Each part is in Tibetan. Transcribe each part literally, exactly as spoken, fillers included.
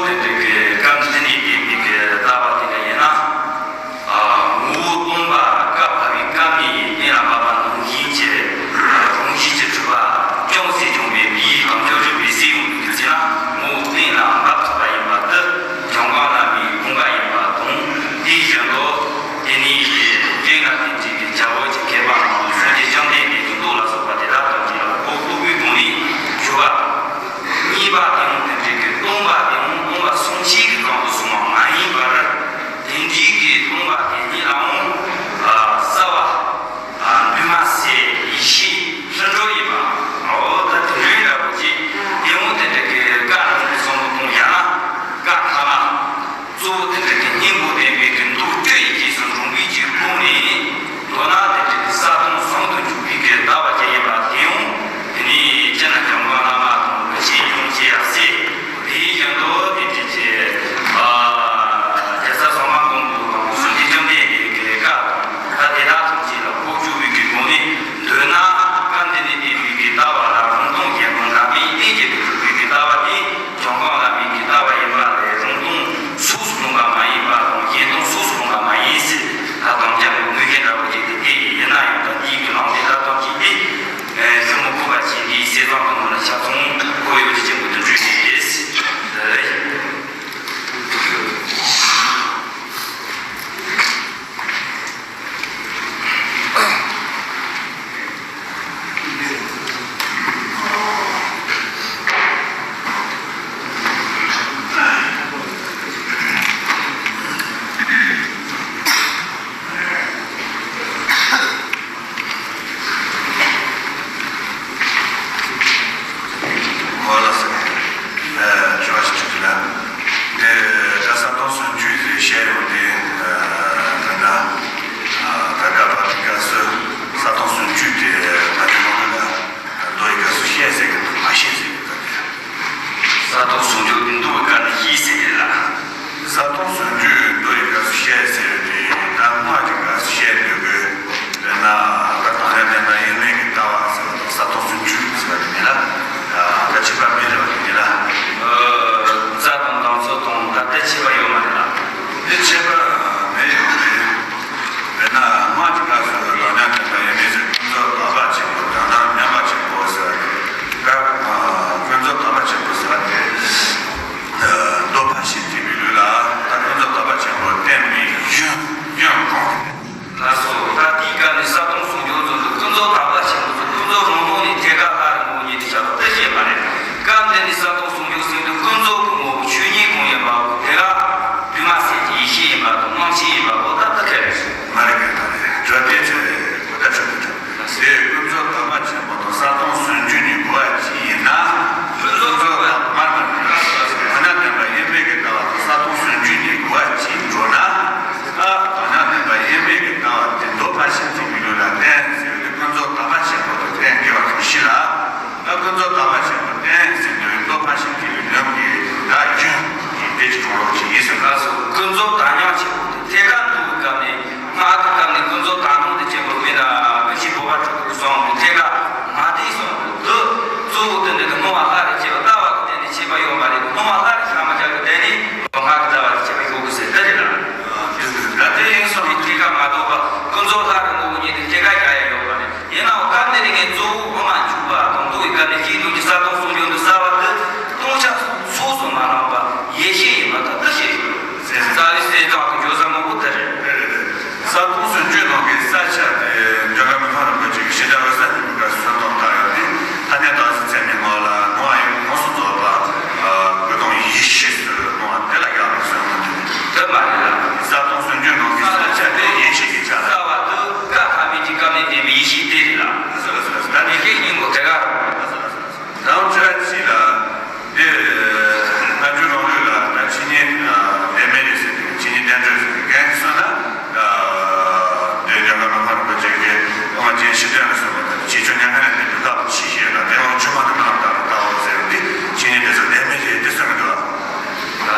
དེ་འདྲ་གི་སྐབས་འདི་ནས་བསྟན་པའི་གི་ལྟ་བ་དེ་འདྲ་ཡིན་ན། ཨ། ངོ་བོ་སྟོང་པ་བཀའ་ཕ་བའི་སྐབས་ནས་གཏན་ལ་ཕབ་པ་ནང་བཞིན་གྱི་རང་བཞིན་གྱིས་གྲུབ་པ་ཅུང་ཟད་བྱུང་བའི་མིའི་དམ་ཆོས་རིག་པའི་སྲིད་ཡོང་བའི་ཚེ་ན་ངོ་བོ་གཏན་ལ་ཕབ་ཐུབ་པ་ཡིན་པ་དེ་འཇམ་དབྱངས་བླ་མའི་དགོངས་པ་ཡིན་པ་དང་། དེ་བཞིན་དུ་དེ་ནས་ཀྱི་སྤྱན་སྔ་དེ་འདྲའི་གི་རྒྱལ་པོ་གི་མཁས་པ་རྣམས་སངས་རྒྱས་བཅོམ་ལྡན་འདས་ཀྱི་མདོ་ལ་སོགས་པ་དེ་དག་ཐམས་ཅད་ལ་གོ་ལྟ་བུའི་སྒོ་ནས་ཞུ་བ་དང་། གཉིས་པ་དེ་ཡང་དེ་འདྲའི་གི་སྟོང་པ་དེ་ཡང་སྟོང་པ་སེམས་བསྐྱེད་ཀྱི་ཙམ་དུ་གསུངས་པ་མ་ཡིན་པར། དེ་འདྲའི་གི་སྟོང་པ་དེ་ཉིད་ལའང་། ཨ། རྩ་བ། ཨ། འདུས་མ་བྱས་ཡེ་ཤེས་ལྷུན་གྲུབ་ཡིན་པ། འོ་ད་དེ་འདྲའི་འདྲ་པོ་ཅིག་དེ་ཡང་དེ་འདྲའི་གི་བཀའ་རྣམས་ཀྱི་གསུང་དུ་གཏོང་ཡང་ན་བཀའ་ཐ་མ། གཙོ་བོ་དེ་འདྲ་གི་སྙིང་པོ་ལྡན་པའི་གི་མདོ་སྤྲོས་ཡི་རྗེས་སུ་འབྲང་བའི་གི་སྒོ་ནས། མདོར་ན་དེ་འདྲ་གི་ས་དང་ཟུང་དུ་འཇུག་པའི་གི་ལྟ་བ་ཅན་ཡིན་པ་དེ་ཡང་། དེ་ནས་སྤྱིར་ན་འཇམ་དབྱངས་བླ་མ་དང་གི་ཆོས་སྐྱོང་བཅས་ཡང་སྲིད། དེའི་བཞིན་དུ་དེ་འདྲ་གི། ཨ། རྒྱལ་སྲས་ཟབ་མོ་མགོན་པོ་དང་སངས་རྒྱས་བཅོམ་ལྡན་འདས་ཀྱི་བཀའ་དང་། ད་དེ་དག་ཐམས་ཅད་ལ་གོ་ཆོད་པའི་གི་སྒོ་ནས། མདོར་ན་སྐབས་འདི་ནས་བསྟན་པའི་གི་ལྟ་བ་ལ་རང་སྟོང་གཞན་སྟོང་འདྲ་མིན་གཉིས་ཀྱིས་གྲུབ་པའི་གི་ལྟ་བ་དེ། འཇམ་དབྱངས་བླ་མའི་གི་ལྟ་བ་ཡིན་པ་ལས་རང་སྟོང་ཕྱོགས་སུ་ལྷུང་བ་མ་ཡིན་པ་དང་། གཞན་སྟོང་ཕྱོགས་སུ་ལྷུང་བ་མ་ཡིན་ཟེར། ད་དམ་བཅའ་གི་དངོས་གཞི་འདྲ་པོ་ཅིག་དེ་དེ་ཡིན་ན་ཡང་། ད་འདིའི་གི་ལམ་དེ་ལ་ཐམས་ཅད་དེ། ཨེ། གཞུང་མ་གོ་བ་ཅན་འདིའི་གསེར་ཟངས་ཀྱི་ནང་ལ་ཆ་ཚང་ཁོར་ཡུག་ཅན་པོ་དེ་འདྲ་ཞིག་རེད། འོ་ལགས་སོ། ཨ། དྲི་བ་ཞིག་ཞུ་ལ། དེ་ད་ས་སྟོང་ཟུང་འཇུག་ཟེར་བཤད་ཡོང་དུས། ཨ། ད་ལྟ། ཨ། ད་ལྟ་བར་དུ་སྐབས་སུ་ས་སྟོང་ཟུང་འཇུག་དེ་ང་ཚོའི་ནང་ལ་མདོ་ཡི་སྐབས་སུ་བཤད་ཟེར་གི་འདུག་མ་བཤད་ཟེར་གི་འདུག་ས་སྟོང་ཟུང་འཇུག་མདོ་ཡི་སྐབས་ནས་བཤད་ཟེར་གི་ལ། ས་སྟོང་ཟུང་འཇུག་མདོ་ཡི་སྐབས་སུ་བཤད་ཟེར་བའི་དེ། ད་སྔགས་ཀྱི་སྐབས་སུ་བཤད་འདོད་དགོས། དཔེར་ན་ད་གྲངས་ཉུང་བདེན་པ་དབྱེར་མེད་ཀྱི་ལྟ་བ་ཟེར་བ་དང་། ས་སྟོང་ཟུང་འཇུག་ཟེར་བ་དེ་ནི་ལ། ད་ཁྱད་པར་མེད་རེད་བ། དེ་ནི་ལ། ཨ། རྩ་དང་ལྡང་ཚུལ་དང་ད་ལྟ་ཁྱད་པར་ཡོད་མ་རེད་ལ། དེ་ཁྱད་པར་མེད་ཡོད་རེད། དཔེར་ན་སྔགས་ཀྱི་སྐབས་སུ་གྲངས་ཉུང་བདེན་པ་དབྱེར་མེད་ཟེར། ཀུན་རྫོབ་དག་པ་ཆེན་པོ། གྲངས་ཉུང་མཉམ་པ་ཆེན་པོ་ཟེར་བ་དེ། ཀུན་རྫོབ་དག་པ་ཆེན་པོ་ཟེར་བ་དེ། མདོ་ཕར་ཕྱིན་ཐེག་པའི་ལུགས་ལ་ད་ཀུན་རྫོབ་དག་པ་ཆེན་པོ་བསྟན་པའི་ཡུལ་ཡུལ་གང་དེ། ལགས་སོ། ད་དེའི་སྐབས་ནས་ས་སྟོང་ཟུང་འཇུག་ཚོ་ཀུན་རྫོབ་དག་པ་ཆེན་པོ་ཚོ་ཀུན་རྫོབ་རང་སྣང་ནས་ཐད་ཀར་ལྷ་རུ་ངོ་བོ་ཉིད་དུ་བཞག་པ་དེ་བཤད་པ་རེད། སྐབས་འདི་ནས་ས་སྟོང་ཟུང་འཇུག་ཟེར་དུས་ཀུན་རྫོབ་ཀྱི་ངོ་བོ་ཆོས་ཉིད་གང་ཡིན་པ་དེ་ལ་འདུས་མ་བྱས་ཀྱི་ཡེ་ཤེས་ཡིན་པ་དང་། རྣམ་ཤེས་ཡིན་པ་པོ་ད་ལྟ་ཁས་ལེན་སོང་། མ་རེད། ག་རེ་རེད། བརྗོད་བདེ་ཚོས་གོ་བརྡ་ཆོད་མི་ཐུབ། དེ་ཀུན་རྫོབ་དག་པ་ཆེན་པོ་དང་ས་སྟོང་ཟུང་འཇུག་གཉིས་གོ་བ་གཅིག་ཡིན་ན། ཀུན་རྫོབ་དག་པ། མ་རེད། གྲངས་ཉུང་བདེན་པ་དབྱེར་མེད་ཀྱི་ལྟ་བ་དང་ས་སྟོང་ཟུང་འཇུག་གཉིས་གོ་བ་གཅིག་འགྲོ་ན། ཨ། གྲངས་ཉུང་བདེན་པ་དབྱེར་མེད་ཀྱི་ལྟ་བ་དེ་མདོ་ཕར་ཕྱིན་ཐེག་པའི་ལུགས་ལ་བསྟན་ཟེར་བའི་ཀུན་རྫོབ་དག་པ་ཆེན་པོ་དང་བསྟན་དགོས་པ་གང་ཞིག་ལ། ཨ། ཀུན་རྫོབ་དག་པ་ཆེན་པོ་བསྟན་ཟེར་དུས་མདོ་ཕར་ཕྱིན་ཐེག་པའི་ལུགས་ཀྱི་ད་རྒྱུན་གྱི་དེ་ཅིག་གྲུབ་ལུགས་ཅིག་ཡིན་ཟེར། ལགས་སོ། ཀུན་རྫོབ་དག་ཉུང་ཆེན་པོ་དེ་ཐད་ཀར་འདུ་བའི་སྐབས་ནས། སྔགས་ཀྱི་སྐབས་ནས་ཀུན་རྫོབ་དག་སྣང་དུ་བྱེད་པར་མེད་ན། ཀུན་གཞི་བོད་པ་ཕྲུ་གུར་སོང་བའི་ཐད་ཀར་མ་བསྟན་སོང་། འདི་གཙོ་བོ་དེ་འདྲ་དེ་སྣང་བ་ལྷ་རུ་སྐྱེ་བའི་ལྟ་བ་གི་སྟེང་ནས་བྱས་པ་ཡོད་མ་རེད། སྣང་བ་ལྷ་རུ་ཤར་མ་ཤར་གི་སྟེང་ནས་སྔགས་ཀྱི་ལྟ་བ་དེ་བྱས་པ་ཡོད་དགོས་ཟེར་དེ་རེད་ལ། ད་དེ་ཡིན་སོང་བའི་ཐད་ཀར་མ་གཏོགས་པ་ཀུན་རྫོབ་ལྷ་རུ་ངོ་བོ་ཉིད་དེ་ཐད་ཀར་རྒྱག་ཡ་ཡོད་མ་རེད། ཡིན་ནའང་སྐབས་འདི་ནས་ངས་གཙོ་བོ་དབུ་མ་འཇུག་པ་དང་མདོ་ཡི་སྐབས་ནས་སྐྱེས་ལུགས་ཀྱི་ས་སྟོང་ཟུང་འཇུག་འདི་གསལ་བ་དེ་སྟོང་ཆ་ཕྱོགས་སུ་མ་ལྷུང་བ་ཡེ་ཤེས་ཡིན་པ་དང་དེ་ཤེས་དགོས། རྩ་བའི་གསལ་བསྒྲགས་ཀྱི་འགྱོད་བཟང་མང་པོ་དེ་རེད། ས་སྟོང་ཟུང་འཇུག་ནང་གི་ས་ཆ་དེ་འཇམ་དཔལ་མི་ཕམ་རིན་པོ་ཆེ་གིས་ཤེས་བྱ་འོད་གསལ་སྙིང་པོའི་སྐབས་སུ་སུན་ཏང་བཏགས་ཡོད་དེ། ཐ་སྙད་བདག་འཛིན་ཚད་མའི་ངོ་ལ་སྣང་བ་ཡོངས་སུ་རྫོགས་པ། ཨ། སྐུ་དང་ཡེ་ཤེས་སུ་སྣང་བ་དེ་ལ་ཡག་པའི་སོན་མོ་དེ་རེད། དེ་མ་རེད་ལ། ས་སྟོང་ཟུང་འཇུག་ནང་གི་ས་ཆ་དེ་ཡེ་ཤེས་ཀྱི་ཆ་ལ། རྩ་བ་དེ་ཀ་ཐ་མའི་གི་སྐབས་ནས་བསྟན་པའི་ཡེ་ཤེས་དེ་རེད་ལ། ད་ནི་ཤེས་སྙིང་པོ་དེ་ག་རེད། དང་ཆ་གཅིག་ལ། དེ་སྔ་འགྱུར་རང་ལུགས་ལ་ད་ཆོས་ཉིད་བདེན་མེད་རེད་ཟེར་དུས། ཆོས་ཉིད་བདེན་གྲུབ་ཟེར་དུས་གན་གསུངས་ན། དེ་རྒྱ་གར་མི་ཕམ་རིན་པོ་ཆེ་གིས་དབུ་མ་རྒྱན་ཞི་སྟོན་ལ་སོགས་པ་དང་ཆོས་སྐྱོང་མྱ་ངན་ལས་འདས་པའི་སྐབས་ཆོས་བཤད་ལ་དེ་ཡང་ཆོས་མ་དང་མི་རྣམས་ལྟ་བུ་ལྟ་བུ་ཟེར་ཏེ་ཆོས་ཉིད་དེ་ཚོ་བདེན་མེད་རེད་དེ་གསུངས་འདུག་ཨ།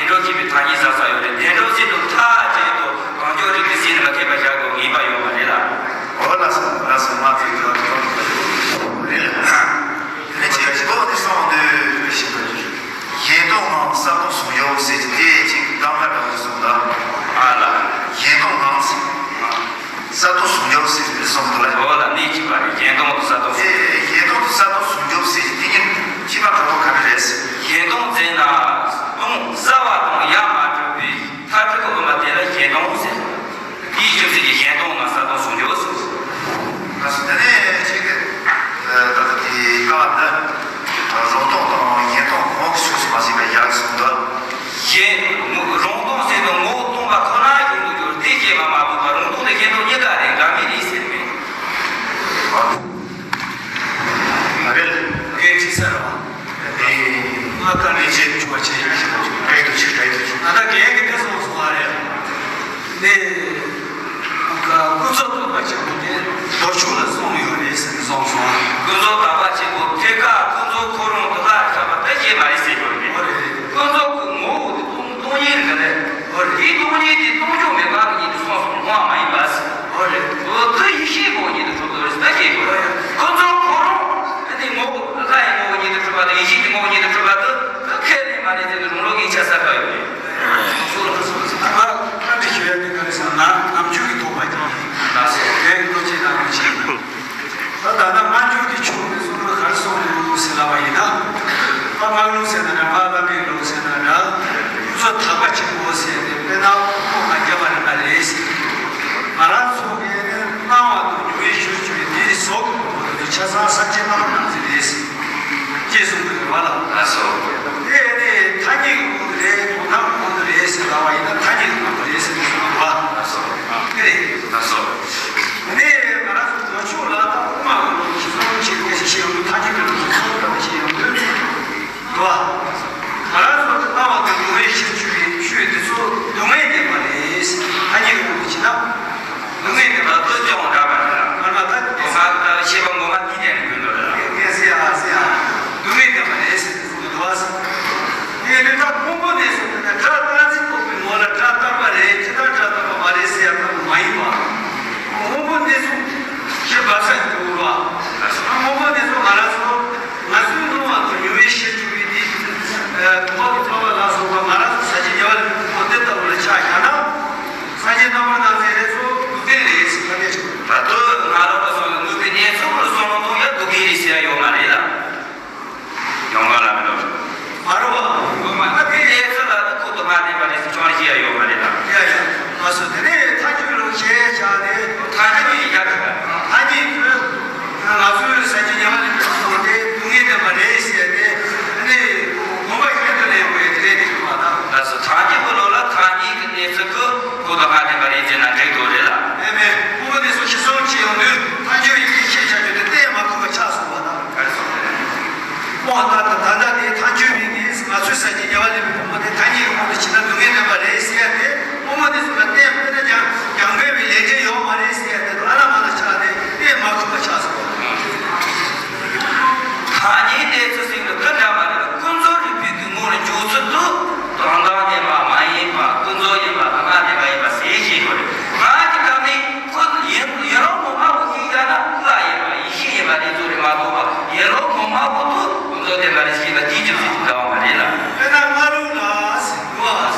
འགྲོ་བྱེད་པའི་ཐ་སྙད་ཟ་ས་ཡོད་རེད། དེ་འགྲོ་བྱེད་དུ་མཐའ་གཅིག་ཏུ་གང་འགྱུར་རིགས་ཀྱི་ཟིན་མ་ཁེལ་པ་བཞག་དགོས་ངེས་པ་ཡོད་མ་རེད་ལ། འོ་ལགས་སོ་ལགས་སོ། མ་ཚིག་ཅོག་ཙམ་རེད་ལ། དེ་ནས་ཅིག་ལྡོག་ནས་གསུངས་འདུག་ཞེས་པ་རེད། གཞན་སྟོང་ངང་གསལ་སྟོང་ཟུང་འཇོག་ཟེར་གྱི་དེ་ཅིག་གདམ་ག་འདྲ་བོ་གསུངས་འདུག་ཨ་ལ། གཞན་སྟོང་ངང་གསལ་སྟོང་ཟུང་འཇོག་ཟེར་གྱི་གསུངས་འདུག་ལ། འོ་ལ་གནས་གཅིག་པ་རེད། གཞན་སྟོང་དུ་གསལ་སྟོང་ཟུང་། ཨེ་གཞན་སྟོང་དུ་གསལ་སྟོང་ཟུང་འཇོག་ཟེར་གྱི་དེ་ཉིད་ཕྱི་མ་གྲོགས་པོ་ག་རེ་རེད། གཞན་སྟོང་ཟེར་ན་སྟོང་གསལ་བ་དང་ཡང་མ་གྲུབ་པའི་མཐར་ཐུག་གི་དབུ་མ་དེ་ལ་གཞན་སྟོང་ཟེར། དེའི་རྒྱུ་མཚན་གྱིས་གཞན་སྟོང་ན་གསལ་སྟོང་ཟུང་འཇོག་ཟེར། ལགས་སོ། དེ་ནས་ཅིག་ད་ལྟ་དེའི་སྐབས་འདི་རུང་སྟོང་དང་གཞན་སྟོང་གོང་གི་ཕྱོགས་སུ་མ་ཟིན་པ་ཡག་གསུངས་འདུག་གཞན་རུང་སྟོང་ཟེར་ན་ངོ་བོ་སྟོང་པ་ཁོ་ན་བཞིན་དུ་གྱུར་དེ་སྐྱེས་པ་མ་གཏོགས་པ་རུང་སྟོང་དང་གཞན་སྟོང་གཉིས་ཀ་རེད། འདྲ་མིན་རེད་ཟེར་མེད། རེད། ངས་ཅི་ཟེར་བ། ཨེ། ང་དཀའ་ལས་བྱེད་བཅུག་པ་བྱེད་ཡིན་ཞེས་པ་ཅིག་བྲལ་དུ་ཆུག་བྲལ་དུ་ཆུག་ང་ད་རྒན་གྱི་དེ་སོང་སོང་བ་རེད། ནས། ཀུན་རྫོབ་དག་པ་ཆེན་པོ་དེ་རྡོ་ཆུང་ལ་གསུངས་ཡོད་རེད་ཟེར་ནས་གསུངས་སོང་། ཀུན་རྫོབ་དག་པ་ཆེན་པོ་ཐད་ཀར་ཀུན་རྫོབ་ཁོ་རང་དུ་ལྷག་ཁྱབ་པ་དེ་སྐྱེས་མ་རེད་ཟེར་གྱི་ཡོད་རེད། ཨོ་རེད། ཀུན་རྫོབ་ཀྱི་ངོ་བོ་དེ་སྟོང་སྟོང་ཉིད་རེད་རེད། ཨོ་རེད། དེའི་སྟོང་ཉིད་དེ་སྟོང་ཆུང་མེད་པ་གི་ཉིད་དུ་སོང་སོང་ངོ་བ་མ་ཡིན་པ་ཟེར། ཨོ་རེད། འོ་དེ་ཡེ་ཤེས་ངོ་བོ་ཉིད་དུ་གྲུབ་པ་རེད་ཟེར་ད་སྐྱེས་དགོས་རེད། ཀུན་རྫོབ་ཁོ་རང་དེ་ངོ་བོ་ལྷ་ཡི་ངོ་བོ་ཉིད་དུ་གྲུབ་པ་དང་ཡེ་ཤེས་ཀྱི་ངོ་བོ་ཉིད་དུ་གྲུབ་པ་དེ་དེ་ཁས་ལེན་མ་ལེན་ཟེར་ནས་རང་ལུགས་ཀྱི་ཆ་ས་ག་ཡོད་རེད། ཨ་མ་བཀའ་འདྲི་ཞུ་ཡ་དེ་ག་རེ་ཟེར་ན་ནམ་རྒྱུན་གྱི་དོགས་པ་ཅིག་ཡིན། ལགས་སོ། དེ་བློ་ཆེ་དང་བློ་ཆེ། ད་ད་ལྟ་སྔ་འགྱུར་གྱི་ཆོས་ཀྱི་གསུང་རབ་ག་རེ་གསུངས་འདུག་ཟེར་ལབ་པ་ཡིན་ན། ད་སྔགས་ལུགས་ཟེར་ན་འདྲ་བ་བླ་མའི་ལུགས་ཟེར་ན་འདྲ། ཀུན་རྫོབ་དག་པ་ཆེན་པོ་ཟེར་ཏེ་དཔེར་ན་ཁོང་ང་རྒྱབ་པ་རེད་པ་རེད་ཟེར། ང་རང་ཚོ་གིས་ནི་སྣང་བ་དང་མྱོང་བའི་ཤུལ་ཆུད་པའི་དེའི་ཟོག་གི་ཕུང་པོ་དེ་ཆ་ཚང་སངས་རྒྱས་རྣམ་པར་སྣང་མཛད་རེད་ཟེར། ཅེས་གསུངས་པའི་རེད་བ་ལ། ལགས་སོ། དེ་ནི་ཐ་སྙད་ཀྱི་དབང་དུ་རེད། དོན་དམ་གྱི་དབང་དུ་རེད་ཟེར་ལབ་པ་ཡིན་ན་ཐ་སྙད་ཀྱི་དབང་དུ་རེད་ཟེར་ནས་གསུངས་པ། ལགས་སོ། དེ་རེད། ལགས་སོ། དེ་ནས་ང་རང་ཚོ་ནོར་ཕྱུགས་ལ་དང་དབུ་མ་གི་ལུགས་ཀྱི་གསུང་བྱེད་མཁན་ཞིག་ཤེས་ཡོང་དུས་ཐ་སྙད་ཀྱི་ལུགས་ཀྱི་གསུང་རབ་ཤེས་ཡོང་དུས། འདུག་བ། ང་རང་ཚོ་དེ་སྣང་བ་དང་མྱོང་བའི་ཤུལ་ཆུད་པའི་ཆོས་དེ་ཚོ་སྡུག་བསྔལ་བདེན་པ་རེད། ཐ་སྙད་ཀྱི་དབང་དུ་བྱས་ན། སྡུག་བསྔལ་བདེན་པ་དེ་སྐྱོན་འདྲ་པ་རེད་ལ། ང་ལ་ད་དེ་ང་ད་ཤེས་པ་ངོ་མ་འདི་ནས་ནི་དགོས་འདུག་རེད་ལ། ངས་ཟེར་ཡ་ཟེར་ཡ། སྡུག་བསྔལ་བདེན་པ་རེད་ཟེར་ནས་གསུངས་འདུག་བ། ངས་ལུས་ཐག་ཁོང་པོ་ནས་སོང་ན་སྒྲ་རྟག་འཛིན་ཕོག་པའི་ངོ་ལ་སྒྲ་རྟག་པ་རེད། ཇི་ལྟར་སྒྲ་རྟག་པ་མ་རེད་ཟེར་ཡ་ལྟ་བུ་མ་ཡིན་པ། ཁོང་པོ་ནས་སོང་ཞེས་བབས་ས་ཞིག་འདུག་བ། ཁོང་པོ་ནས་སོང་ང་རང་ཚོ་ང་ཚོའི་སྣང་བ་དང་མྱོང་བའི་ཤེས་བྱ་བའི་དེ་བུམ་པ་དང་ཚོར་བ་ལ་སོགས་པ་ང་རང་ཚོ་ཟ་བྱེད་ཉལ་བ་ལ་ཕུང་པོ་དེ་ལྟ་བུ་ལ་ཆ་བཞག་ན། སངས་རྒྱས་རྣམ་པར་སྣང་མཛད་རེད་ཚོ་སྡུག་བདེན་རེད་ཟེར་ཁ་གཏད་བྱུང་། ད་དུང་ང་རང་ཚོ་སོང་ནས་དངོས་པོའི་གནས་ཚུལ་ལ་སོང་ན་དུང་ཡང་སྡུག་བདེན་རེད་ཟེར་ཡ་ཡོད་མ་རེད་ལ། ཡོང་ག་ལ་མི་འདུག་མ་རུ་བ། ངོ་མ་ཨ་དེ་ལས་ཚོད་ལ་ནི་ཁོ་དུ་མ་བསྟན་པ་རེད་ཟེར་ཆོག་ནི་ཞིག་ཡ་ཡོད་མ་རེད་ལ། ཡ་ཡ། ང་ཚོ་དེ་ནས་ཐ་སྙད་ལུགས་ཤེས་བྱ་དེ་ཐ་སྙད་ཡིན་ཡ། ཐ་སྙད་ཚོས་ང་ཚོའི་ས་ཆ་ཉེ་བ་ལས་མི་ཐུབ་དེ་སྡུག་བསྔལ་བདེན་པ་རེད་ཟེར་ཏེ་ནི་དགོངས་པ་ཤིན་ཏུ་ལེགས་པོ་ཡོད་དེ་རེད་དེ་གི་མ་དང་། ལགས་སོ། ཐ་སྙད་ཀྱི་ལུགས་ལ་ཐ་སྙད་ཀྱི་གནས་ཚུལ་གྱི་ཁོ་དུ་མ་བསྟན་པ་རེད་ཅེ་ན་འགྲིག་འདུག་རེད་ལ། མེད་མེད་དངོས་པོ་གནས་ཚུལ་ཤེས་སོང་ཅི་ཡོང་དུས་ཐ་སྙད་ཡིན་གྱི་ཤེས་བྱ་རྒྱུ་དེ་གཏན་མ་ཁུག་པ་ཆགས་སོང་བ་དང་། ག་རེ་སོང་རེད། དབང་ད་ལྟ་ད་ལྟ་དེ་ཐལ་འགྱུར་མིན་གྱི་ང་ཚོའི་ས་ཆ་ཉེ་བ་ལས་མི་ཕུང་པོ་དེ་ཐ་སྙད་ཀྱི་དབང་དུ་བྱས་ན་སྡུག་བསྔལ་བདེན་པ་རེད་ཟེར་ཡ་དེ་དབུ་མ་དེ་ཚོ་ལ་གཏན་དཔེར་ན་ཀྱང་ཀྱང་དགོས་པའི་ལས་འབྲས་ཡོད་མ་རེད་ཟེར་ཡ་དེ་ཚོ་ཨ་ན་མ་ན་ཆགས་ནས་གཏན་མ་ཁུག་པ་ཆགས་སོང་བ། ཐ་སྙད་དེ་ཚོ་ཟེར་ནས་དེ་འདྲ་མ་རེད། ཀུན་རྫོབ་རིགས་པའི་གི་ངོར་འཇོག་ཚུལ་དུ་དོན་དམ་བདེན་པ་མ་ཡིན་པ་ཀུན་རྫོབ་ཡིན་པ་དང་སྣང་བ་བདེན་པ་ཡིན་པ་ཟེར་ཤེས་དགོས་རེད། ང་གི་ད་ནི་ཁོ་ཡིན་ཡིན་རུང་ངོ་མ་བོ་ཞིག་ཡང་ན་ཀུན་ཡིན་པ་ཡིན། ཤེས་ཡིན་པ་དེ་ཚོ་རེད་མ་གཏོགས་པ་ཡིན་རུང་ངོ་མ་བོ་དུ་ཀུན་རྫོབ་བདེན་པ་རེད་ཞེས་པ་དེའི་རྒྱུ་མཚན་དུ་འདྲ་བ་མ་རེད་ལ། དཔེར་ན་སྔ་ལུགས་ལ་ཟེར་འདུག་བ།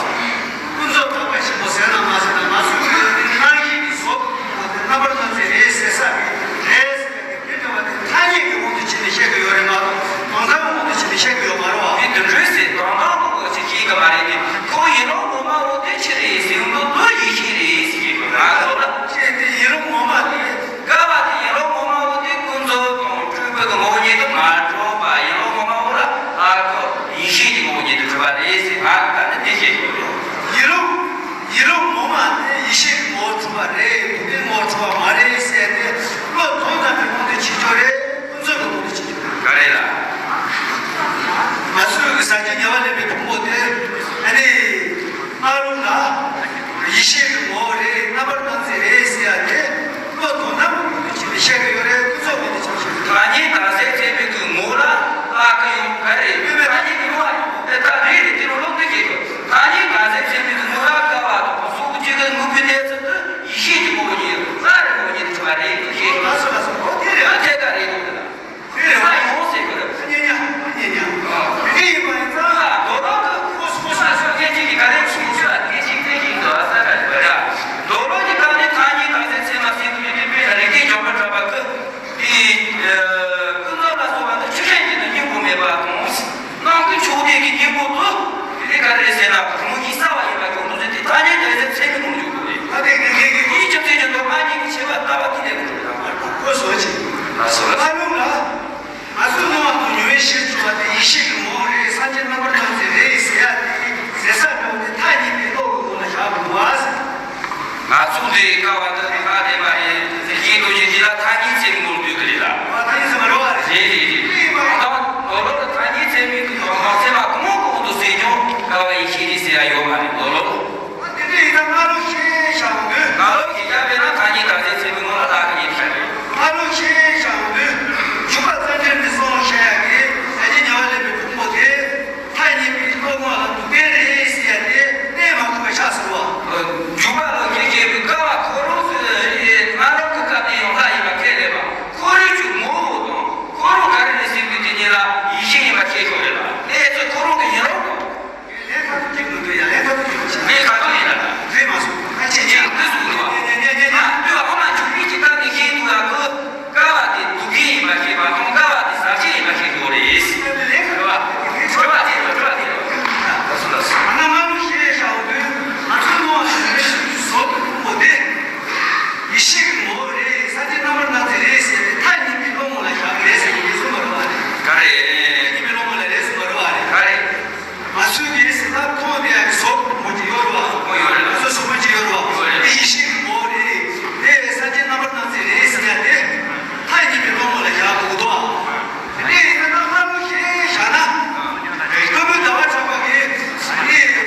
ཀུན་རྫོབ་དག་པ་ཆེན་པོ་ཟེར་ན་མ་ཟེར་ན་ང་ཚོའི་ངོས་ནས་སྣང་ཡུལ་གྱི་ཟོག་གི་ཕུང་པོ་དེ་རྣམ་པར་སྣང་མཛད་རེད་ཟེར་ས་གི་རེད་ཟེར་ཡ་གི་དེ་འདྲ་བ་དེ་ཐ་སྙད་ཀྱི་དབང་དུ་བྱས་ནས་བཤད་ཀྱི་ཡོད་རེད་མ་གཏོགས་དོན་དམ་གྱི་དབང་དུ་བྱས་ནས་བཤད་ཀྱི་ཡོད་མ་རེད་བ། དེ་འདྲ་ཟེར་དོན་དམ་གྱི་དབང་དུ་བྱས་ཀྱི་མ་རེད་དེ་ཁོ་ཡིན་རུང་ངོ་མ་བོ་དེ་ཆི་རེད་ཟེར་འདུག་དུ་ཡེ་ཤེས་རེད་ཟེར་གྱི་ཡོད་ང་ཚོ་ལ། ཅེས་དེ་ཡིན་རུང་ངོ་མ་དེ། དགག་པ་དེ་ཡིན་རུང་ངོ་མ་བོ་དེ་ཀུན་རྫོབ་དང་སྤྲོས་པའི་ངོ་བོ་ཉིད་དུ་མ་གྲུབ་པ་ཡིན་རུང་ངོ་མ་བོ་ལ་ཨ་ཁོ་ཡེ་ཤེས་ཀྱི་ངོ་བོ་ཉིད་དུ་གྲུབ་པ་རེད་ཟེར་ང་གིས་ད་ནི་དེ་བཤད་དགོས་རེད། ཡིན་རུང་ཡིན་རུང་ངོ་མ་དེ་ཡེ་ཤེས་ཀྱི་ངོ་བོ་གྲུབ་པ་རེད། སྡུག་བསྔལ་ངོ་བོ་གྲུབ་པ་མ་རེད་ཟེར་ཏེ་བློ་དོན་དམ་པའི་དབང་དུ་བྱེད་རྒྱུ་རེད། ཀུན་རྫོབ་ཀྱི་དབང་དུ་བྱེད་རྒྱུ་རེད། ག་རེ་ལ། ང་ཚོའི་གི་ས་ཆ་ཉེ་བ་ལས་མི་ཕུང་པོ་དེ་ཨ་ནི། སྔ་ལུགས་ལ་ཡེ་ཤེས་ཀྱི་ངོ་བོ་རེད། རྣམ་པར་སྣང་མཛད་རེད་ཟེར་ཡ་དེ་བློ་དོན་དམ་གྱི་དབང་དུ་བྱས་ནས་བཤད་ཀྱི་ཡོད་རེད། ཀུན་རྫོབ་དབང་དུ་བྱས་ནས་བཤད་ཀྱི་ཡོད་རེད། ཐ་སྙད་དག་ས་ཚད་མེད་ཀྱི་ངོ་ལ་བཏགས་ཀྱི་ཡོད་ག་རེ་ཡོད་པའི་ཐ་སྙད་ཀྱི་ངོ་བ་ཡོད་པའི་ད་རེད་རེད་དེ་རུ་ལོག་ཏུ་སྐྱེས་ཡོད། ཐ་སྙད་ སོ་ལ། ཨ་ལུག་ལ། ང་ཚོའི་སྣང་བ་དང་མྱོང་བའི་ཤེས་བྱ་བ་དེ་ཡེ་ཤེས་ཀྱི་ངོ་བོ་རེད། སངས་རྒྱས་རྣམ་པར་སྣང་མཛད་རེད་ཟེར་ཡ་དེ་ཟེར་ས་འདྲ་བོ་དེ་ཐག་ཉེ་པའི་བློ་གི་སྒོ་ལ་བཞག་དགོས་པ་ཟེར། ང་ཚོ་འདི་ཀ་བ་འདི་ནི་ཧ་ལས་པ་རེད། ཟེར་གྱིན་འདུག་ཅིང་འདི་ལ་ཐག་ཉེ་ཚད་མི་ངོར་འདུས་ཀྱི་རེད་ལ། ཨ། ཐག་ཉེ་ཚད་མ་རེད་བ། རེད་རེད་རེད། དེ་ཡིན་པ། ད་ལོ་ལོ་ལ་ཐག་ཉེ་ཚད་མི་འདུག་ཡོང་མ་ཚད་མ་གོང་གོང་དུ་ཟེར་ཀྱང་ཀ་བ་ཡེ་ཤེས་རེད་ཟེར་ཡ་ཡོད་མ་རེད་ལོ་ལོ། དེ་འདྲ་ཡིན་ན་སྔ་ལོགས་ཤེས་བྱ་འོང་དུས། སྔ་ལོགས་ཀྱི་རྒྱབ་པས་ན་ཐ་སྙད་བདག་འཛིན་ཚད་མའི་ངོ་ལ་བརླག་གི་ཡིན་ཤག་རེད། སྔ་ལོགས་ཤེས་བྱ་འོང་དུས། འཇུག་པ་རྩ་འགྲེལ་ནས་གསུངས་བཤད་ཡག་གི་ཟས་ཀྱི་ཉ་བ་ལེན་པའི་ཕུང་པོ་དེ། ཐ་སྙད་པའི་བློ་ངོ་ལ་འདུག་པས་རེད་ཟེར་ཡ་དེ་གནས་མ་ཐུབ་པ་ཆགས་སོང་བ། འཇུག་པ་ལ་ཁྱེད་ཀྱིས་ཀ་བ་ཁོ་རང་ཚོའི་སྔ་ལོགས་ཀྱི་སྐབས་ནས་ཡོང་ལྷ་ཡིན་པ་ཁས་ལེན་པ། ཁོ་རང་ཚོའི་ངོ་བོ་དང་ཁོ་རང་ག་རེ་ནས་སྲིད་པའི་དེ་ཉིད་ལ་ཡེ་ཤེས་ཡིན་པ་ཤེས་ཆོག་རེད་ལ། དེ་ཚོ་ཁོ་རང་གི་ཡིན་རོགས་དང་། ལས་ཁ་ཐུག་ཅིག་མི་འདུག་ཡ། ལས་ཁ་ཐུག་ཅིག་མི་བྱེད། ལས་ཁ་ཐུག་ཡིན་ན། རེད་མ་སོང་། ཁ་ཆེ་ཆེ། ཅིག་འདི་སུ་འདུག་བ། ཉེ་ཉེ་ཉེ་ཉེ། ང་ལྟོས་ཨ་མ་འཇུག་མི་ཅིག་ད་ནི་ཤེས་འདུག་ཡ། ཁོ་ཀ་བ་དེ་འདུག་གི་ཡིན་པ་ཤེས་པ་དང་ཀ་བ་དེ་ཟག་བཅས་ཡིན་པ་ཤེས་དགོས་རེད། ལས་ཁ་ཐུག་རེད་བ། རེད་བ། དེ་རེད་བ། དེ་རེད་བ། ལགས་སོ་ལགས་སོ། ང་ང་ལོ་ཤེས་བྱ་འོ་དུས་ང་ཚོའི་ནང་བཞིན་བཟོ་དགོས་པོ་དེ་ཡེ་ཤེས་ཀྱི་ངོ་བོ་རེད། སངས་རྒྱས་རྣམ་པར་སྣང་མཛད་རེད་ཟེར་ཏེ་ཐ་སྙད་པའི་བློ་ངོ་ལ་བཞག་གི་རེད་ཟེར་གྱི་རེད་གསུངས་པ་རེད་བ། རེད། ག་རེད། ཐ་སྙད་པའི་བློ་ངོ་ལ་རེད་གསུངས་པ་རེད་བ། རེད། ག་རེད། ང་ཚོའི་གི་ཟེར་ན་མཐོང་བསྡད་ཡག་གི་གཟུགས་པོ་ཅིག་ཡོད་རེད་བ། ཨོ་ཡོད་རེད། ང་ཚོའི་གཟུགས་པོ་ཅིག་ཡོད་རེད་བ། ཡོད་རེད། དེ་ཡེ་ཤེས་ཀྱི་ངོ་བོ་རེད། དེ་སངས་རྒྱས་རྣམ་པར་སྣང་མཛད་རེད་ཟེར་ཡ་དེ་ཐ་སྙད་པའི་བློ་ངོ་ལ་བཞག་དགོས་འདུག་བ། དེ་ཡིན་ན་སྔ་ལོགས་ཤེས་བྱ་ན། སྐྱེས་བུ་ཟླ་བ་གྲགས་པ་གིས་དེ་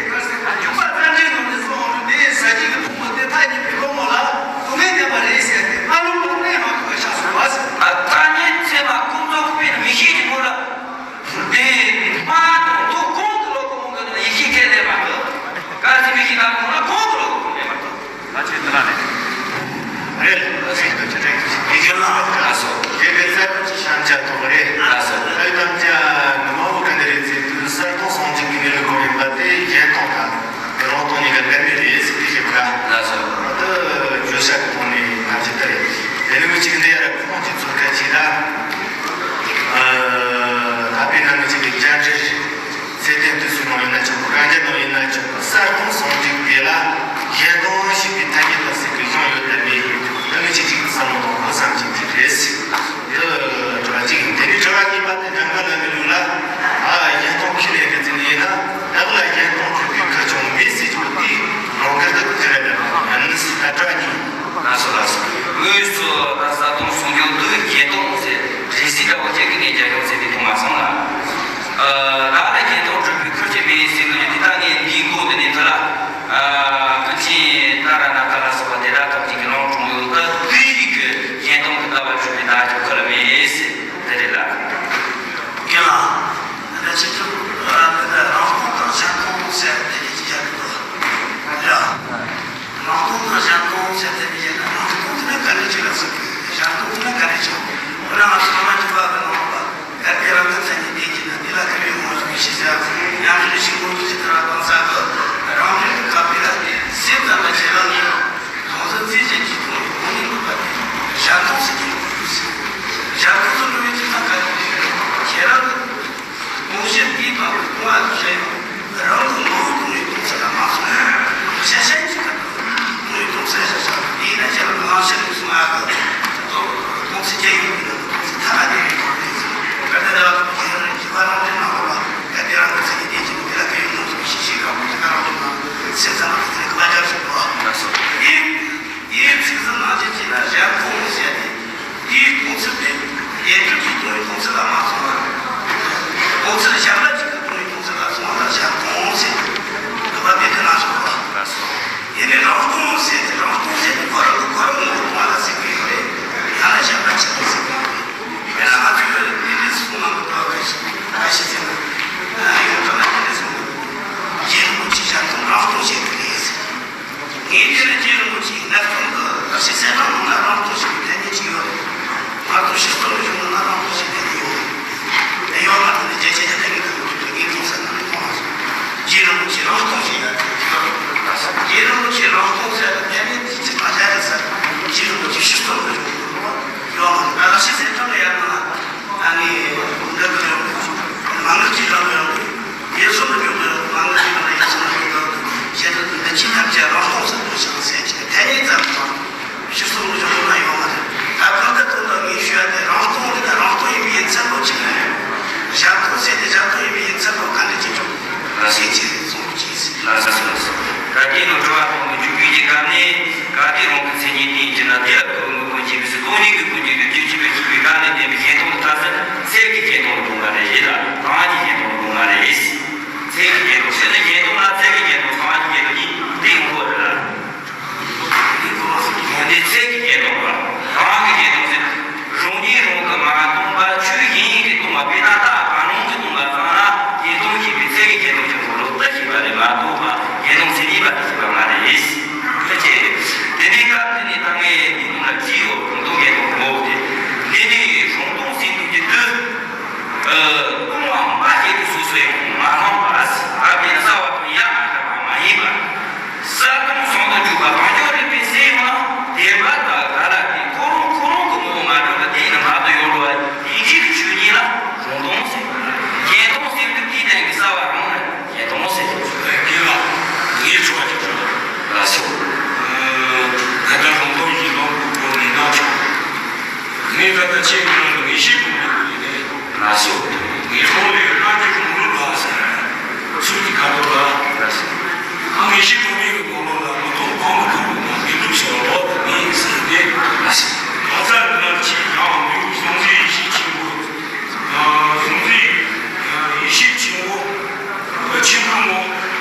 འཇུག་པ་རྩ་འགྲེལ་ནང་ནས་གསུངས་པ་དེ་ཟག་བཅས་ཀྱི་ཕུང་པོ་དེ་ཐ་སྙད་པའི་བློ་ངོ་ལ་སྡུག་བསྔལ་བསྟན་པ་རེད་ཟེར་ཏེ་སྔ་ལོགས་ལ་གནས་མ་ཐུབ་པ་ཆགས་སོང་བ་ཟེར། ཐ་སྙད་ཚད་མ་ཀུན་རྫོབ་དཔེར་མི་ཤེས་ཀྱི་ངོ་ལ། དེ་སྨྲ་དང་དུ་གོང་དུ་ལོག་གོང་གི་ཡེ་ཤེས་ཁས་ལེན་མ་ཐུབ། ག་ཚིག་མི་ཤེས་ན་གོང་ལ་གོང་དུ་ལོག་གོང་ལེན་མ་ཐུབ། ད་ཆེ་དེ་ལ་ནི། རེད། ཡིག་ཆེན་ལ་ལགས་སོ། དེ་བས་གསར་དུ་ཅི་བཤད་བྱ་ཐོག་རེད། ལགས་སོ། ལྷ་ཡི་དམ་བཅའ་ནི་མ་འོ་ག་འདི་རེད་ཟེར་དུས་གསར་གཏོད་ཟུང་འཇུག་གི་གནས་ལུགས་སྐོར་ཡིན་པ་དེ་གཞན་སྟོང་དང་རང་སྟོང་གཉིས་ཀ་འགལ་མེད་རེད་ཟེར་དེ་བཤད་པ་འདྲ། ལགས་སོ། ད་བརྗོད་བྱ་གི་ཐོག་ནས་ཐམས་ཅད་ལྟར་རེད། དེ་ནི་མི་གཅིག་འདི་ཡར་ཁོང་གི་ཚོད་ཁ་ཅིག་ད། ཨ། ད་དཔེར་ན་མི་གཅིག་གི་བཅར་འདྲིར། ཚད་ལྡན་དུས་སུ་ནང་ཡིན་ན་ཆོག་གི། རང་རྒྱལ་ནང་ཡིན་ན་ཆོག་གི། གསར་གཏོད་ཟུང་འཇུག་དེ་ལ་གཞན་སྟོང་ཞེས་པའི་ཐ་སྙད་དང་ཟེར་གྱི་གཞུང་ཡོད་དམ་མེད་ནི་མི་གཅིག་གཅིག་གི་བསམ་བློ་དང་གོ་བསམ་གཅིག་གཅིག་རེད་ཟེར། འདི་དྲི་བ་གཅིག་ཡིན། དེ་ནས་དྲི་བ་གཉིས་པ་དེ་འཇམ་དཔལ་བླ་མའི་ལུགས་ལ། ཨ། གཞན་སྟོང་ཁས་ལེན་རེད་ཟེར་ནི་ཡིན་ན། བདག་ལ་གཞན་སྟོང་གྲུབ་པའི་ཁུར་ཀྱང་མེད་ཟེར་གྱི་འདུག་དེ་ལོག་གར་དུ་ཁུར་ཅི་རེད་དམ་ཡང་ནི་ཟེར་ད་དྲི་བ་གཉིས་ཡིན། ལགས་སོ་ལགས་སོ། དངོས་སུ་ད་གསར་གཏོད་ཟུང་འཇུག་ཏུ་གཞན་སྟོང་ཟེར་རེ་ཟིག་འདྲ་བོ་ཅིག་གི་ནས་རྒྱ་ཡོང་ཟེར་བའི་ཐོག་མ་སོང་ལ། ཨ། བདག་ལ་གཞན་སྟོང་གྲུབ་པའི་ཁུར་གྱིས་མེད་ཟེར་གྱི་འདི་དག་ངས་འདིའི་མགོ་དེ་ནས་ཐ་ལ། ཨ། ཀུན་མཁྱེན་ཏཱ་ར་ནཱ་ཐ་ལ་སོགས་པ་དེ་དག་ཐམས་ཅད་ཀྱིས་ལུང་དྲངས་ཡོད་པ་དེ་ཡི་གི་གཞན་སྟོང་གི་ལྟ་བ་གྲུབ་པའི་བདག་ཀྱང་ཁུར་ལ་མེད་ཟེར་དེ་རེད་ལ། རྒན་ལགས། ད་ཆེ་ཆུང་ཨ་ད་རང་སྟོང་དང་གཞན་སྟོང་ཟེར་དེ་གཉིས་ཀྱི་རྒྱབ་ཏུ་རེད། རང་སྟོང་དང་གཞན་སྟོང་ཟེར་དེ་མི་བྱེད་ན་རང་སྟོང་དེ་ནི་ག་རེ་བྱེད་ལ་ཟེར་གི། གཞན་སྟོང་དེ་ནི་ག་རེ་བྱེད། འོ་ན་ང་ཚོ་ལ་མ་བྱེད་པ་གི་ནང་པ་གལ་ཏེ་རང་གི་མཚན་ཉིད་བདེན་གྱི་ན་དེ་ལ་ཁེ་ཕན་མང་ཞིག་ཤེས་ཟེར། ཡང་ཁྱོད་ཤིང་མོ་གི་ཅི་ལྟར་དང་ས་གི་རང་རིག་གི་ཁ་པའི་ལ་སེམས་ཙམ་པ་བྱེད་ལ་ནི་གང་ཟག་རྩིས་ཅན་གྱི་དོན་གོང་ནས་འགོད་པ་དེ་གཞན་སྟོང་ཟེར་གྱི་འདུག་ཟེར། གཞན་སྟོང་ཟེར་འགྲོ་བའི་ཅི་ཙམ་ག་རེ་ཁྱེད་རང་གི་རྨོངས་གཞི་དེའི་སྟེང་དུ་སྟོང་བ་དུ་བྱས་ཡོད། རང་གི་ངོ་བོ་སྟོང་ཉིད་སྟོང་ཚུལ་ལ་མ་སོང་། གཞན་གཞན་གྱི་ཁ་དུ་སྟོང་ཉིད་སྟོང་ཚུལ་ཞེས་བྱ། དེས་ན་ཁྱེད་རང་གི་ངང་ཕྱིར་ནུས་སུ་མ་གི་སྟོང་ཚུལ་རྒྱ་ཡོད་པའི་ནང་དུ་སྟོང་ཚུལ་ཐ་ན་དེ་རིགས་ཐོག་ནས་ཟེར། གལ་ཏེ་བདག་གི་ཁྱེད་རང་བཞི་པ་རང་དོན་མ་གོ་བ། གལ་ཏེ་རང་གི་མཚན་ཉིད་བདེན་གྱི་ནི་དེ་ལ་ཁེ་ཕན་མང་ཟེར་བའི་ཤེས་བྱའི་ཁ་དབང་དེ་ག་རང་དུ་མ་སེམས་ཙམ་པ་དེ་ལ་གི་མ་རྒྱབ་ཟེར་བ། དེའི་ཚིག་ཟིན་ནང་བཞིན་བྱས་ན་གཞན་སྟོང་ཟེར་ཏེ། དེའི་སྟོང་ཚུལ་དེ་ཡེ་གྲུབ་ཀྱི་སྟོང་ཉིད་སྟོང་ཚུལ་ལ་མ་སོང་བར། སྟོང་ཚུལ་གཞན་པ་གཅིག་གི་སྟོང་ཉིད་སྟོང་ཚུལ་ལ་སོང་བ་ལ་གཞན་སྟོང་ཟེར། འདོད་པ་མེད་དེ་ན་སོང་བ། ཡེ་ནས་རང་སྟོང་ཟེར་ཏེ་རང་སྟོང་ཟེར་ཏེ་ཁོ་རང་གི་ཁོ་རང་ངོ་བོ་སྟོང་བ་ལ་ཟེར་གི་ཡོད་རེད། ཡང་ན་གཞན་པ་གཅིག་གིས་ཟེར་གི་ཡོད་རེད། ཡང་ན་ང་ཚོས་དེ་འདྲའི་གསུང་ནང་གི་འདུག་ག་ཞིག་ག་ཞིག་ཟེར་ན། ཡོངས་གྲགས་ན་དེ་འདྲའི་གསུང་གི་འདུག་རྗེ་རིན་པོ་ཆེས་གཞན་སྟོང་རང་སྟོང་ཞེས་པ་རེད་ཟེར། ངས་དེ་ལ་རྗེ་རིན་པོ་ཆེའི་ངག་རྩོམ་དུ་བརྟག་དཔྱད་གསལ་བསྒྲགས་ནང་ན་རང་སྟོང་ཞེས་པའི་ཐ་སྙད་ཅིག་ཡོད་རེད། ང་ཚོ་ཕྱི་སྟོང་གི་གཞུང་ནང་ན་རང་སྟོང་ཞེས་ཐ་སྙད་ཡོད་རེད། དེ་ཡོད་མ་རེད་ན་རྒྱ་ཆེ་ཆེ་ཐ་སྙད་དུ་མི་འགྱུར་བའི་ངས་རྩོམ་གསར་ནང་ནས་མཐོང་བ་སོང་། རྗེ་རིན་པོ་ཆེས་རང་སྟོང་ཞེས་ཡང་ཡོད་རེད། རྗེ་རིན་པོ་ཆེས་རང་སྟོང་ཟེར་བའི་ཐ་སྙད་དེ་ཅི་ལ་བྱ་རེད་ཟེར། རྗེ་རིན་པོ་ཆེ་ཕྱི་སྟོང་གི་གཞུང་ནང་ཡོད་མ་རེད། བརྟག་དཔྱད་གསལ་བསྒྲགས་ལ་ཡང་ན། ཨ་ནི། འདི་གི་ཡོང་གི། མ་དངུལ་གྱི་རང་ཡོང་གི། ཡེ་སུ་ནི་འཇོག་གི། མ་དངུལ་གྱི་རང་ཡེ་སུ་ནི་འཇོག་གི། ཞེས་དུ་འདི་ཕྱི་ཐམས་ཅད་རང་སྟོང་ཟེར་དུ་ཞིང་ཟེར་གྱི་ཐ་སྙད་ཙམ་དང་། ཕྱིར་སོང་གི་གཞུང་ན་ཡོང་བ་རེད། ད་གང་ལྟར་དོན་དག་ངས་ཞུ་ཡ་དེ་རང་སྟོང་ ཟེར་གྱི་རེད་གསུངས་ཀྱི། ལགས་སོ། ལགས་སོ། གལ་ཏེ་ནོ་དྲི་བ་དང་པོ་མཇུག་སྒྲིལ་གྱི་སྐབས་ནས་གལ་ཏེ་རང་གི་མཚན་ཉིད་བསྟན་གྱི་ན་དེ་ལ་ཁོ་དངོས་པོ་འཇིག་པའི་ཚེ་སྟོང་ཉིད་ཀྱི་ཀུན་རྒྱུ་རྒྱུ་ཆོས་ཅན་པའི་ཤེས་པའི་སྒང་ནས་བསྟན་པའི་ཞེན་སྟོང་དུ་ཐལ་ཟེར། ཚད་ཀྱི་ཞེན་སྟོང་ལ་དགོངས་པ་རེད་ལ། གྲངས་ཀྱི་ཞེན་སྟོང་ལ་དགོངས་པ་རེད། ཚད་ཀྱི་ཞེན་སྟོང་ཟེར་ན་ཞེན་སྟོང་ལ་ཚད་ཀྱི་ཞེན་སྟོང་གྲངས་ཀྱི་ཞེན་སྟོང་གཉིས་དེ་ཡོང་གི་རེད་ལ། དེ་ཚད་ཀྱི་ཞེན་སྟོང་པ། གྲངས་ཀྱི་ཞེན་སྟོང་ཟེར། རང་ཉིད་རང་གིས་མ་སྟོང་པ་ཆོས་གཞན་ཞིག་གིས་སྟོང་པ་དཔེར་ན་རྟ་གང་རུང་གིས་སྟོང་པ་ཙམ་ལ་ཞེན་སྟོང་ཞེས་པའི་ཚད་ཀྱི་ཞེན་སྟོང་ཆེན་པོ་ལོག་ལྟ་ཞེས་པ་རེད་མ་གཏོགས་པ་ཞེན་སྟོང་མཚན་ཉིད་པ་དེ་ཞེས་པ་མ་རེད། དེ་ཅི། དེ་ནས་སྐབས་དེ་ནས་ད་ངས་འདི་ནང་ལ་བྲིས་ཡོད། རང་སྟོང་ཞེན་སྟོང་ངོ་བོ་དེ། འདི་ནི་རང་སྟོང་ཟེར་དུས་ཀྱི་དུས། ཨ། སྟོང་པ་མ་སྐྱེས་དུས་སོ་སོའི་ངོ་མ་སྣང་བ། ཨ་ནི་གསལ་བ་དང་ཡང་མ་གྲགས་པ་མ་ཡིན་པ། གསལ་སྟོང་ཟུང་དུ་འཇུག་པ་རང་རྐྱ་རིག་པའི་སེམས་ཡོད་ན་བདེན་པ་དང་ག་ལ་དེ་ཁོ་རང་ཁོ་རང་གི་ངོ་བོ་མ་གྲུབ་པ་དེ་ཡིན་ན་མ་གཏོགས་ཡོད་འགྲོ་བ་ཡིན་གཅིག་གི་ཆོས་ཉིད་ལ་རང་སྟོང་ཟེར། ཞེན་སྟོང་ཟེར་དུས་དེའི་སྟེང་གི་གསལ་བ་རང་ལ་ཞེན་སྟོང་ཟེར། དེ་ལ་ངས་དྲི་བ་ཅིག་ཞུ། ལགས་སོ། ད་ལྟ་རང་སྟོང་ཞེན་སྟོང་གི་སྐོར་ནས་གནང་ཆོག་ངས་ད་ལྟ་ཁྱེད་རང་ལ་ངེས་ཤེས་སྒོམ་པའི་སྐོར་ནས། ལགས་སོ། ངེས་སྟོང་ལས་རྣམ་འགྱུར་རང་ལུགས་ལ་ཟེར། ཚུལ་གྱི་ཁ་དོག་ལ། ལགས་སོ། ངེས་ཤེས་སྒོམ་པའི་གི་ནང་ལོགས་ལ་མི་སྟོང་སྤང་མི་ཁ་རུ་དང་བདེན་གྲུབ་ཟེར་བ་ལོག་ཏུ་མེད་ཟེར་ཏེ། ལགས་སོ། གང་ཟག་འདི་ལ་ཅིག་ཡང་མི་གཟུང་འཛིན་ཡེ་ཤེས་ཆེན་པོ། གཟུང་འཛིན་ཡེ་ཤེས་ཆེན་པོ། ཆེན་པོའི་ངོ་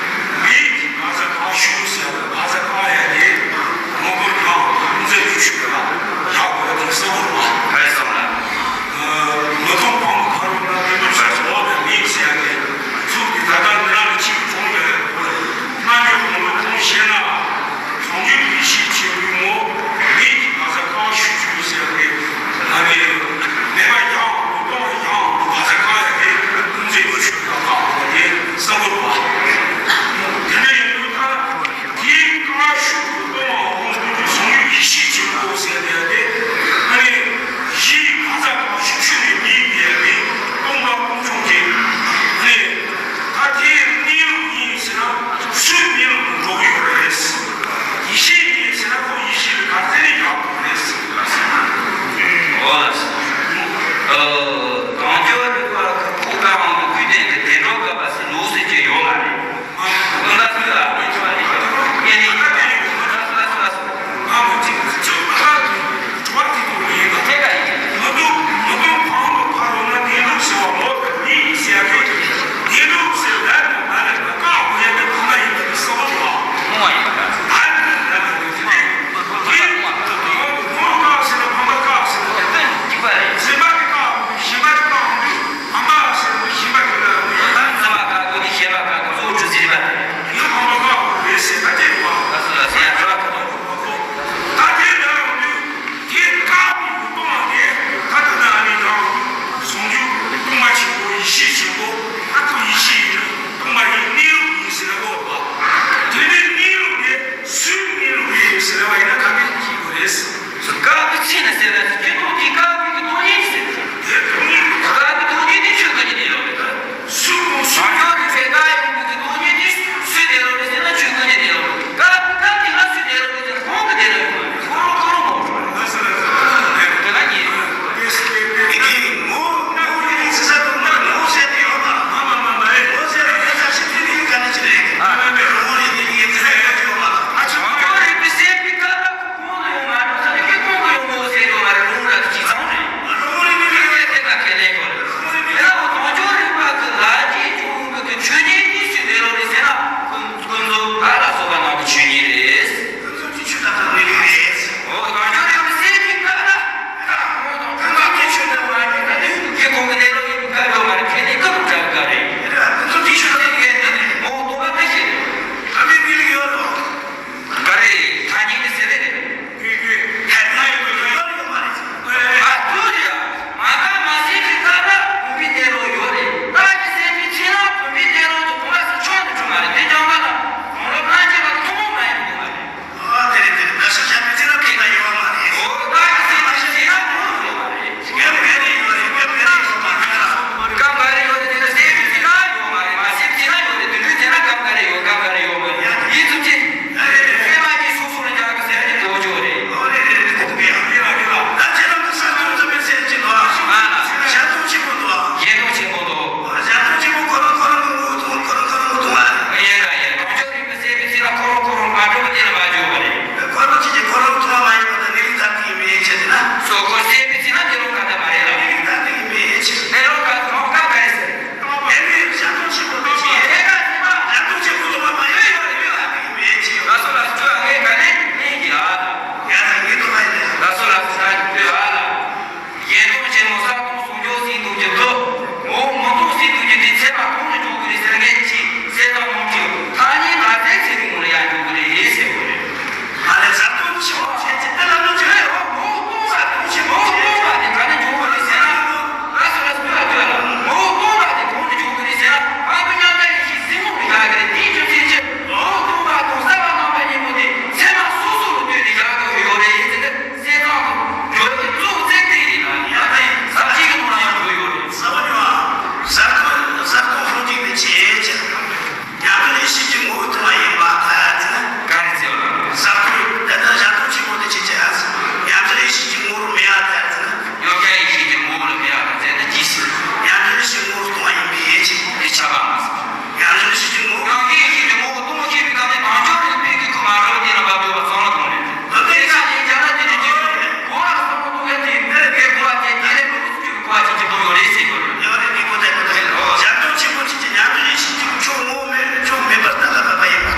མེད་ཀྱི་གང་ཟག་གང་ཞུགས་ཟེར་བ་གང་ཟག་གང་ཡང་དེ་ངོ་བོར་ཡང་ཁུངས་བཙན་དུ་ཆུད་པ་ལ་ཡག་པོ་དེ་གསལ་བོར་བ། ཕར་བསམ་ལ། མི་མཐོང་སྤང་མི་ཁ་རུ་ན་མི་མཐོང་ཟེར་བ་ལོག་ཏུ་མེད་ཟེར་ཡ་དེ་ཚུལ་དེ་ད་ལྟ་འདི་རང་གི་ཆིག་གྲོང་ལས་རྣམ་འགྱུར་ངོ་མ་མཐོང་ཤེས་ན། ཟུང་འཇུག་ཡེ་ཤེས་ཆེན་པོའི་ངོ་མེད་ཀྱི་གང་ཟག་གང་ཞུགས་ཆུད་ཟེར་ཏེ། ཨ་ནི་མེད་པ་ཡང་མི་སྟོང་ཡང་གང་ཟག་གང་ཡང་དེ་ཀུན་རྫས་ཀྱི་ཆོས་དང་བཀག་པ་དེ་གསལ་བོར་བ། དེ་འདྲ་ཡིན་དུས་ད་དེའི་གང་ཞུགས་སྟོང་པ་འོང་དུས་ཀྱི་ཟུང་འཇུག་ཡེ་ཤེས་ཆེན་པོ་ཟེར་ཏེ་དེ་ཨ་ནི་གཞིའི་གང་ཟག་གང་ཞུགས་ཆུད་ནས་མེད་པའི་དེ་སྟོང་པ་ཀུན་འབྱུང་གི་ཨ་ནི། ད་དེའི་གནས་ལུགས་ཡིན་ཟེར་ན་སུའི་གནས་ལུགས་འགྲོ་གི་ཡོད་རེད། ཡེ་ཤེས་ཡིན་ཟེར་ན་ཁོ་ཡེ་ཤེས་ལ་ག་ཚད་ནས་ཡག་པོ་རེད་ཟེར་གི་ལ་ཟེར། འོ་ལགས་སོ། ཨ། གང་བྱོ་རིག་པ་ཁོ་གང་དུ་ཁུལ་ལྡན་གྱི་བདེ་འགྲོ་དགའ་བ་ཟེར་ལུགས་ཟེར་གྱི་ཡོད་མ་རེད། ཨ། ད་ལྟ་ཚོད་ལ་མི་ཚོད་ལ་ཡིན་པ་ངས་ནི་ད་ལྟ་ཡིན་པ་ལགས་སོ་ལགས་སོ་ལགས་སོ། ཨ་མ་ཅིག་ཚོད་ལྟ་དུས། དྲི་བ་དེ་ཐོག་ནས་ད་ཐད་ཀ་ཡིན། མི་སྟོང་མི་སྟོང་སྤང་མི་ཁ་རུ་ན་གནས་ལུགས་ཟེར་བ་ལོག་ཏུ་མེད་ཟེར་ཡ་གི། གནས་ལུགས་ཟེར་ལབ་ན་ལབ་ན་བཀག་དགོས་ཡ་གི་ཁོ་ན་ཡིན་པའི་གསལ་བོ་རེད་བ། ཨོ་ཡིན་པ་ད། ད་ནི་ལབ་ན་དེ་རེད། དེ་ཁོ་བཀག་ཟེར་ན་ཕམ་པ་བཀག་ཟེར་ན་དེ་ཚོ་གཅིག་པ་རེད། སེམས་པ་དེ་བཀག་དགོས་གཞན་པ་དེ་བཀག་དགོས་ཕམ་པ་ཟེར་ན་གཞན་པ་དེ་ལ་དེ་ཚོ་བཀག་དགོས་དེ་གཞན་པ་བཀག་དགོས་གཙོ་བོ་གྲུ་ཟེར་བ། དེ་ཕམ་པ་བཀག་དགོས་རེད་ཟེར་ད་དེ་རེད་བ། ད་སུ་ལ་ཟེར་ཡ་རེད་བ། ད་དེ་ལ་ཡོང་དུས། དེ་བཀག་པའི་སྟོང་པ་དེ་ད་ལྟ་ན་ཨ་ནི་རང་ཟུང་འཇུག་སྟོང་པ་ཆེན་པོ་ཡེ་ཤེས་ཆེན་པོ་ཨ་ཁུ་ཡེ་ཤེས་ཡིན་སྟོང་པ་ཡི་གནས་ལུགས་ཡིན་ཟེར་བ་ལ་དེ་ནས་གནས་ལུགས་དེ་སུའི་གནས་ལུགས་ཡིན་ཟེར་བ་ཡིན་ན་ག་འདྲ་ཞིག་དགོས་རེད། བཀག་པའི་ཚེ་ན་ཟེར་ན་སྤྱི་ལྡོག་དེ་བཀག་པའི་གི་སྟོང་ཉིད་ཟེར། དེ་སྟོང་ཉིད་བཀག་པའི་སྟོང་ཉིད་དེ་ཆོས་ཀུན་གྱི་གནས་ལུགས་རེད། སུ་ཁོང་སུ་བྱང་ཆུབ་རིག་པའི་བཀག་ཡོང་དུས་ཀྱི་སྟོང་ཉིད་དེ་སུའི་གནས་ལུགས་རེད་ཟེར་ན་ཆོས་ཀུན་གྱི་གནས་ལུགས་རེད།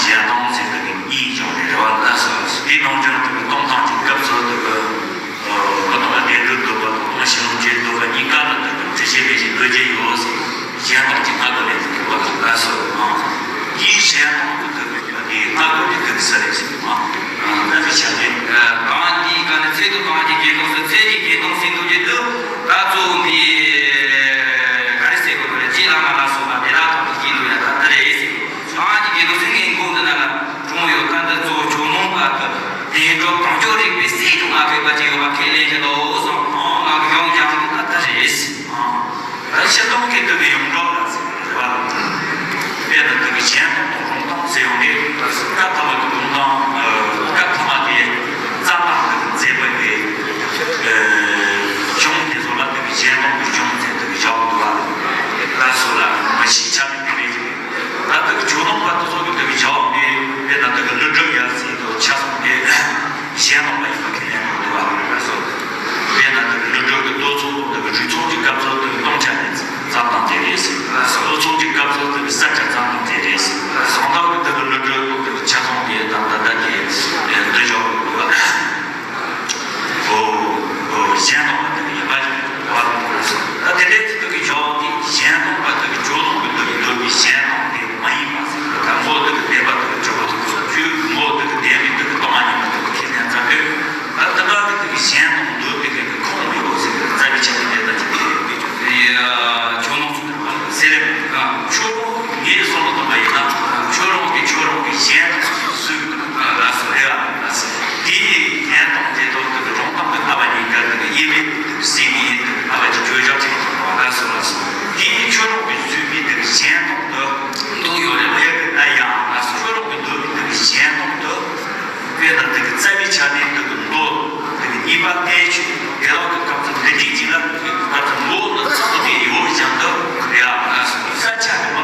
གཞན་སྟོང་ཟེར་དུས་ཀྱི་གཉིས་བྱུང་ནས་རེད་བ། ལགས་སོ། དེའི་ནང་ཀྱང་དུ་གི་སྟོང་ཐང་གི་སྐབས་སུ་དུ་གི་ཁོ་ཐོག་ལ་བདེན་གྲུབ་འདོད་པ་དང་སྟོང་ཞིང་རླུང་རྗེས་འདོད་པ་གཉིས་ཀ་ལ་དུ་གི་འདུ་བྱེད་མེད་ཅིང་འདོད་བྱེད་ཡོད་ཟེར། གཞན་སྟོང་གི་སྔ་རྒོལ་ལས་དུ་གི་བ་ལ། ལགས་སོ། ཨང་། དེའི་གཞན་སྟོང་དུ་དུ་གི་དེ་སྔ་རྒོལ་གྱི་དུ་གི་ས་རེད་ཟེར། ཨང་། ད་དེ་བྱ་དེ། གང་དེའི་ག་ནས་ཚེ་དུ་གང་གི་གྱེན་ལྡོག་ཟེར། ཚེ་གི་གྱེན་ལྡོག་ཟེར་འདུག་གི་འདུག་ད་གཙོ་བོ་དེ་ག་རེ་ཟེར་དགོས་རེད། རྗེ་བླ་མ་ལ་སོགས་པ་དེ་དག་དང་དེ་གྱེན་ལྡོག་ཡ་ད་ལྟ་རེད་ཟེར། གང་གི་གྱེན་ལྡོག་ཟེར། ངའི་མགོ་འདི་ན་ལ་གྲུང་ཡོད། ད་འདི་གཙོ་བོ་ཆོས་ལུང་པ་གི་བདེན་གྲུབ་དང་ཆོས་རིག་པའི་སྲིད་དུ་ང་ཕེབས་པ་ཅིག་ཡོད་པ་ཁས་ལེན་བྱེད་དོ་གསུངས། ང་གི་ཡོང་ཀྱང་ད་ལྟ་རེད། ད་ཕྱིར་སྟོང་གི་དུ་གི་ཡོངས་གྲགས་ལ་ཟེར་བ་རེད་བ། དཔེར་ན་དུ་གི་གཞན་སྟོང་དང་རུང་སྟོང་ཟེར་ཡོང་དུས། སྐབས་ཐ་མ་གི་རུང་སྟོང་། སྐབས་ཐ་མ་དེ་རྩ་བ་དུ་གི་མཛད་པ་དེ། གཞུང་དེ་ཚོ་ལ་དུ་གི་གཞན་སྟོང་གི་གཞུང་ཟེར་དུ་གི་བཞག་འདུག་བ། ལ་སོགས་ལ་མ་ཤེས་ཆ་ནས་དེ་རེད། ད་དུ་གི་ཆོས་ལུང་པ་དེ་ཚོ་གི་དུ་གི་བཞག་དེ། དཔེར་ན་དུ་གི་ཀླུ་སྒྲུབ་ཡབ་སྲས་དུ་ཆ་ཚང་དེ། གཞན་སྟོང་པ་ཡིན་པ་ཁས་ལེན་དགོས་འདུག་བ། དཔེར་ན་དེ་ཀླུ་སྒྲུབ་ཀྱི་བསྟོད་ཚོགས་དེ་གི་རུས་ཚོགས་ཀྱི་སྐབས་སུ་དེ་གི་སྟོང་ཆ་ནས་ཙམ་དང་དེ་རེད་ཟེར། བསྟོད་ཚོགས་ཀྱི་སྐབས་སུ་དེ་གི་ས་ཆ་ཙམ་དང་དེ་རེད་ཟེར། གང་ལྟར་གྱི་དེ་གི་ཀླུ་སྒྲུབ་དེ་གི་ཆ་ཚང་དེ་དང་ད་ལྟ་གི་འདི་འཇོག་དགོས་འདུག་བ། ཨོ། ཨོ། གཞན་སྟོང་པ་དེ་གི་ཡིན་པ་རེད་བ། ད་དེ་འདྲའི་དེ་གི་འཇོག་དེ་གཞན་སྟོང་པ་དེ་གི་ཆོས་ལུང་གི་དེ་གི་འདོད་པའི་གཞན་སྟོང་དེ་མ་ཡིན་པ་ཟེར། ད་མགོ་དེ་གི་བདེན་པ་དེ་གི་ཆོས་ཆོས་མགོ་དེ་གི་བདེན་པའི་དེ་གི་སྟོང་པ་ཉིད་མ་དེ་གི་ཁས་ལེན་ཙམ་རེད། ད་ལྟ་བ་དེ་གི་གཞན་སྟོང་འདོད་པའི་གི་ཁུངས་ཡོད་ཟེར། རྩ་བའི་ཆ་ནས་དེ་ལྟ་ཅི་ཐེ་ཡོད་པའི་ཆོས་དེ། ཆོས་ལུང་ཟེར་བ་ཟེར་ལེ། ཆོས་ལུང་ངས་བསམ་བློ་བཏང་པ་ཡིན་ན་ཆོས་ལུང་གི་ཆོས་ལུང་གི་གཞན་སྟོང་ཟེར་བཟོས་ཡོད་ལ་སོ་རེད་བ། དེའི་གཞན་སྟོང་དེ་དག་དེ་གི་རུང་སྟོང་གི་ལྟ་བ་གཉིས་ཀ་དེ་གི་དབྱེར་མེད་དེ་གི་ཟིན་མི་ཡིན་དེ་གི་ལྟ་བ་གི་བརྗོད་བྱ་ཅིག་ལ་སོ་ལ་སོ། དེའི་ཆོས་ལུང་གི་བཟོས་མི་དེ་གི་གཞན་སྟོང་དུ་འདུག་ཡོད་རེད། ཡོད་རེད། ད་ཡང་ལ་སོ་ཆོས་ལུང་གི་འདོད་པའི་དེ་གི་གཞན་སྟོང་དུ། དཔེར་ན་དེ་གི་རྩ་བའི་ཆ་ནས་དེ་གི་མདོ་དེ་གི་གཉིས་པ་བསྟན་བཅོས་དེ་ལ་གི་སྐབས་སུ་འདི་འདྲའི་ཅིག་ལ་སྐབས་སུ་མདོ་ནི་ཚང་དེ་ཡོད་ཀྱང་དུ་རེད་ཨ། ས་ཆ་གི་མ་